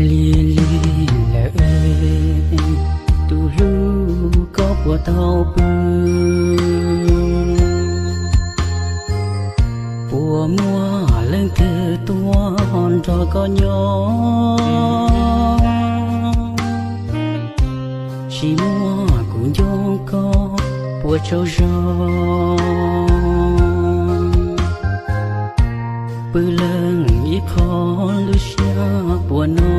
Lig lig lawm es, tus hlub koj puas tau pw? Puas muaj leej twg tuaj nrog koj nyob? Tsis muaj kuv ncoo koj puas tsaug zog? Pw leej ib qho lub siab puas no?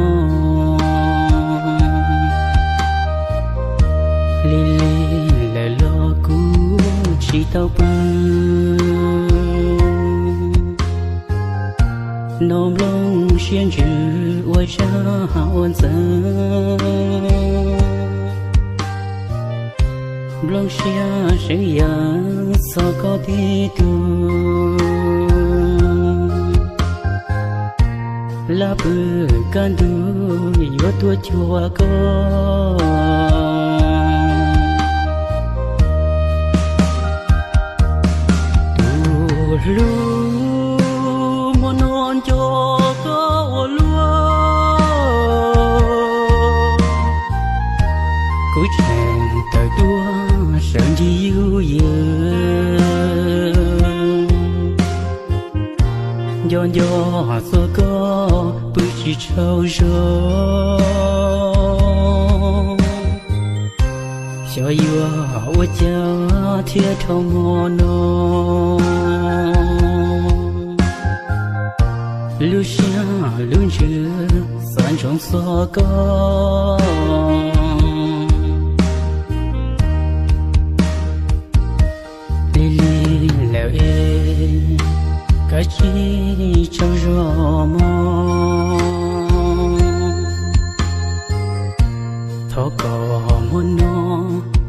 Lig lig lawm los kuv tsis tau pw. Nov nplooj siab ntsws ua zaj ua ntxeev, nplooj siab seev yees txog koj tib tug. Laj pw kaj ntug yuav tuaj cuag koj. Tus hlub muaj no nco koj ua luaj, kuv tseem tawm tuaj sawv ncig yub yws. Nco nco txog koj pw tsis tsaug zog, xyov yuav ua cas thiaj dhau hmo no. Lub siab lub ntsws xav ntsoov txog koj. Lig lig lawm es, kav tsij tsaug zog mog. Thov kom hmo no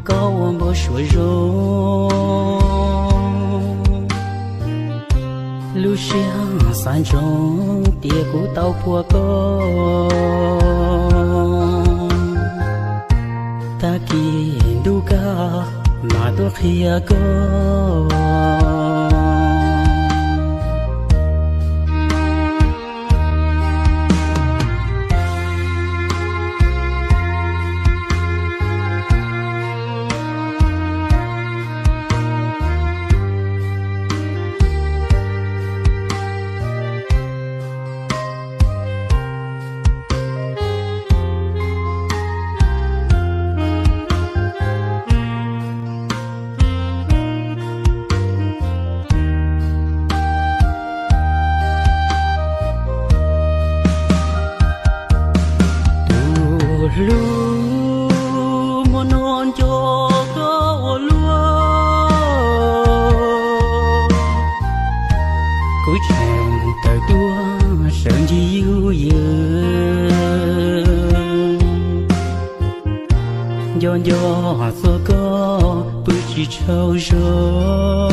koj ua npau suav zoo. Lub siab xav ntsoov tias kuv tau puag koj. Tag kis ntuj kaj mam tuaj qhia koj. Tus hlub muaj no nco koj ua luaj, kuv tseem tawm tuaj sawv ncig yub yws. Nco nco txog koj pw tsis tsaug zog,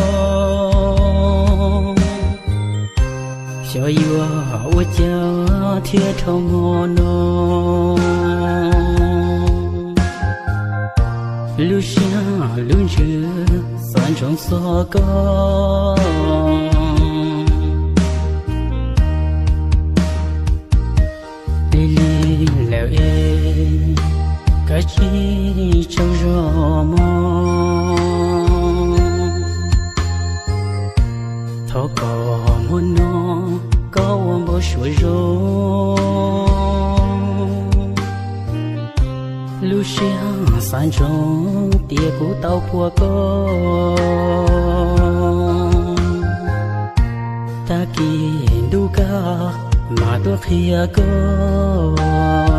xyov yuav ua cas thiaj dhau hmo no. Lub siab lub ntsws xav ntsoov txog koj. Lig lig lawm es, kav tsij tsaug zog mog. Thov kom hmo no koj ua npau suav zoo. Lub siab xav ntsoov tias kuv tau puag koj. Tag kis ntuj kaj mam tuaj qhia koj.